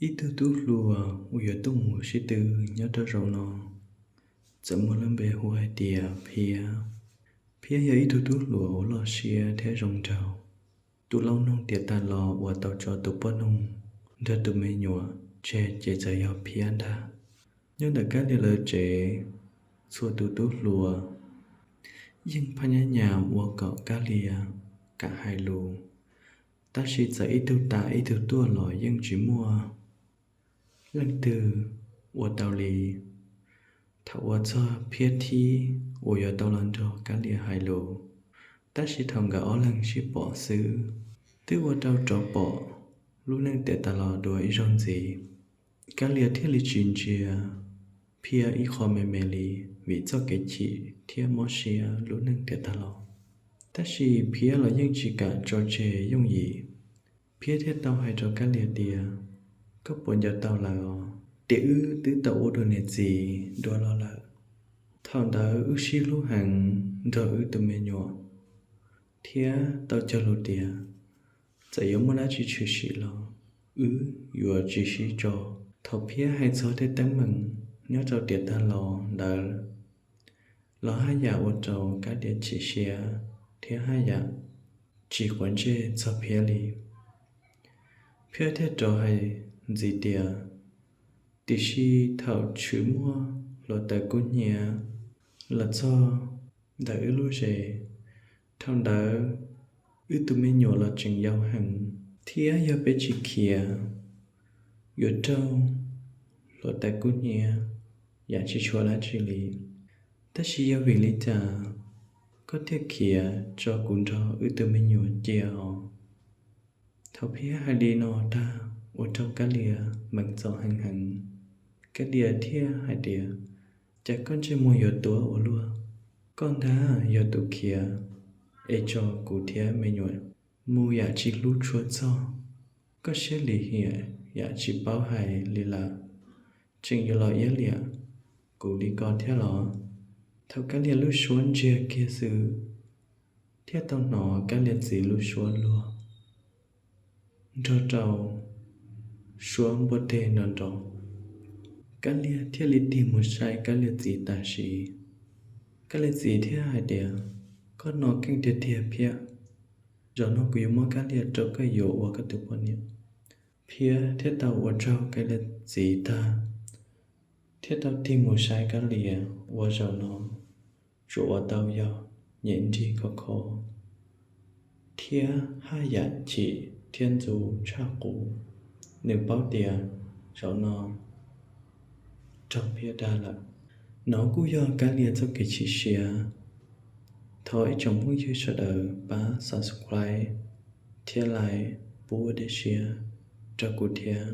Ib tug tub hluas uas yuav tuaj mus sib tw nyob rau zaum no, txawm muaj lub npe hu hais tias Phiab. Phiab yog ib tug tub hluas uas loj siab thiab zoo nraug. Tus laus noog tiam tas los uas tau tso tus poj noog nrog tus me nyuam tseg ces txawm yog Phiab ntag. Nyob ntawm Kab Lia lawv tsev, txhua tus tub hluas yeej phaj nyab nyas ua kom Kab Lia kam hais lus, tab sis txawm ib tug tas ib tug tuaj los yeej tsis muaj leej twg ua tau li. Thaum uas txog Phiab thib uas yuav tau los nrog Kab Lia hais lus, tab sis thaum nkawd ob leeg sib pom xwb, twb ua rau rov pom lub neej tiam tas los dua ib zaug ntxiv. Kab Lia thiaj li tsis ntsia Phiab ib qho me me li vim txoj kev chim thiab mob siab lub neej tiam tas los. Tab sis Phiab los yeej tsis kam tso tseg yooj yim. Phiab thiaj tau hais rau Kab Lia tias, koj puas nco tau lawm os, tias wb twb tau ua dua niam txiv dua los lawm. Thaum ntawd wb sib hlub heev nrog wb tus me nyuam, thiab tau cog lus tias txawm yuav muaj dab tsi tshwm sim los wb yuav tsis sib tso. Thaum Phiab hais txog tej teeb meem nyob rau tiam tas los ntawd los haj yam ua rau Kab Lia chim siab thiab haj yam tsis quav ntsej txog Phiab li. Phiab thiaj rov hais ntxiv tias, tiam sis thaum tshwm muaj hluav taws kub hnyiab los txog ntawm wb lub zes, thaum ntawd wb tus me nyuam los tseem yau heev, thiab yog peb tsis khiav yuav raug hluav taws kub hnyiab yam tsis tshua dab tsi li. Tab sis yog vim li cas koj thiaj khiav tso kuv nrog wb tus me nyuam cia os? Thaum Phiab hais li no tag ua rau Kab Lia meem txom heev heev. Kab Lia thiaj hais tias, cas koj ntsej muag yuav tuab ua luaj? Koj ntag yog tus khiav es tso kuv thiab me nyuam mus yam tsis hlub tshua txog. Koj siab lim hiam yam tsis paub hais li lawm, tseem yuav los iab liam kuv li ko thiab los? Thaum Kab Lia lub suab ntsiag kiag xwb, thiaj tau hnov Kab Lia txiv lub suab luag nrog rau suab npuaj teg nrov nrov. Kab Lia thiaj li tig mus saib Kab Lia txiv tam sim. Kab Lia txiv thiaj hais tias, koj no keej tiag tiag Phiab, zaum no kuv yuav muab Kab Lia rau koj yuav ua koj tus poj niam. Phiab thiaj tau ua tsaug Kab Lia txiv tag, thiaj tau tig mus saib Kab Lia. Ua zaum no tsuas ua tau yog nyem nrig khov kho thiab haj yam chim thiab ntxub tshaj qub. Nws paub tias zaum no raug Phiab dag lawm. No kuj yog Kab Lia txoj kev chim siab. Thov ib tsoom phooj ywg sawv daws pab subscribe thiab like pub ua dej siab rau kuv thiab.